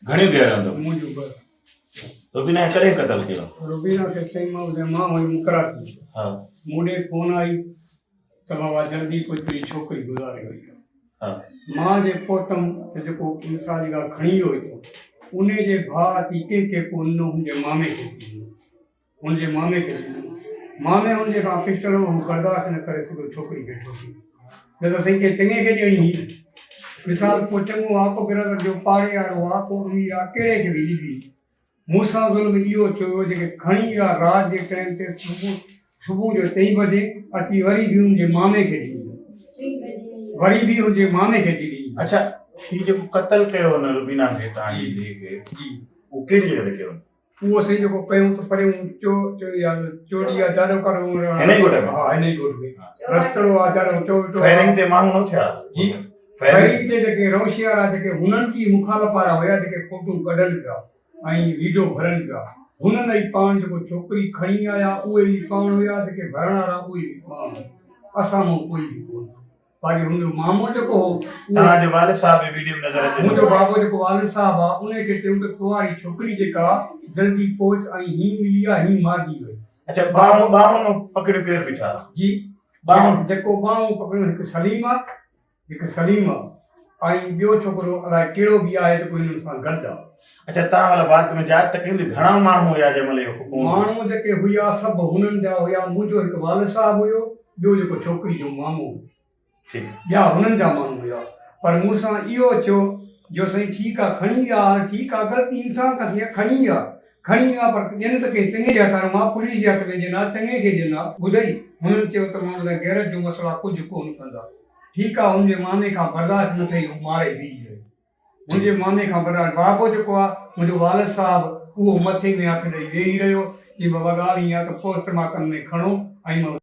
گهڻيون ڌيئرون اٿو؟ منهنجون ٻه. روبينا کي ڪڏهن قتل ڪيو؟ روبينا کي سائين مان ٻڌايان مان هيم ڪراچي. ها. مون ڏي فون آئي ته بابا جلدي ڪو تنهنجي ڇوڪري گذاري وئي آهي. ها. مان جي پهتم ته جيڪو مثال جي ڳالهه کڻي ويو هتو انهي جي ڀاء اچي ڪنهن کي ڪو ڏنو هن جي مامي کي ڏنو. هن جي مامي کي ڏنو. مامي هن جي کان پسٽل هو برداشت نه ڪري سگهيو ڇوڪري کي ٺوڪي. نه ته سائين ڪنهن چڱي کي ڏيڻي هئي. مثال ڪو چڱو آ ڪو برادر جو پاڙي وارو آ ڪو امير آ ڪهڙي کي به ڏبي. مون سان ظلم اهو ٿيو هيو جيڪي کڻي ويا رات جي ٽائيم تي صبح صبح جو چئين بجي اچي وري به هن جي مامي کي ڏني. وري به هن جي مامي کي اچي ڏني. اڇا هي جيڪو قتل ڪيو هن روبينا کي توهان جي ڌيء کي جي. اهو ڪهڙي جڳهه تي ڪيو هن؟ اهو سائين جيڪو ڪيون ته پريون چو چو يا چوڏي يا چارو ڪارو هن ئي ڳوٺ ۾ ها هن ئي ڳوٺ ۾ رستڙو آ چارو چو چو فائرنگ تي ماڻهو نه ٿيا جي فائرنگ تي جيڪي روشي وارا جيڪي هنن جي مخالف وارا هيا جيڪي فوٽو ڪڍن پيا ۽ ويڊيو ڀرن پيا هنن ئي پاڻ جيڪو ڇوڪري کڻي آيا اهي ئي پاڻ هيا جيڪي ڀرڻ وارا اهي ئي پاڻ اسان مان ڪوئي به ڪونه باقي هن جو مامو جيڪو هو اهو توهان جو والد صاحب به ويڊيو ۾ نظر اچي ٿو. منهنجو بابو جيڪو والد صاحب آ انهي کي چيم ته ڪنواري ڇوڪري جيڪا جلدي پهچ ۽ هين ملي آ هين مارجي وئي. اڇا ٻانهون ٻانهون پڪڙيون ڪير بيٺا؟ جي ٻانهون. جيڪو ٻانهون پڪڙيون هڪ سليم آ هڪ سليم آ ۽ ٻيو ڇوڪرو الائي ڪهڙو به آهي جيڪو هنن سان گڏ آ. اڇا توهان مطلب بعد ۾ جاچ ته ڪئي هوندي گهڻا ماڻهو هيا جنهن مهل اهو خون ٿيو؟ ماڻهو جيڪي هيا سڀ هنن جا هيا منهنجو هڪ والد صاحب هيو ٻيو جيڪو ڇوڪري جو مامو هو. ٺيڪ. ٻيا هنن جا ماڻهو هيا. پر مون سان اهو ٿيو جو سائين ٺيڪ آ کڻي ويا هاڻ ٺيڪ آ غلطي انسان کان ٿي آ کڻي ويا کڻي ويا پر ڏين ته ڪنهن چڱي جي هٿان مان پوليس جي هٿ ۾ ڏين ها چڱي کي ڏين ها ٻڌئي هنن چيو ته مان ٻڌايان غيرت جو مسئلو آ ڪجهه ڪونه ڪندا ٺيڪ آ هن جي مامي کان برداشت نه ٿئي هو ماري بيهي رهيو منهنجي مامي کان برداشت بابو جيڪو آ منهنجو والد صاحب اهو مٿي ۾ هٿ ڏئي ويهي رهيو چي بابا ڳالهه ائين آ ته پوسٽ مارٽم ۾ کڻو ۽ مان.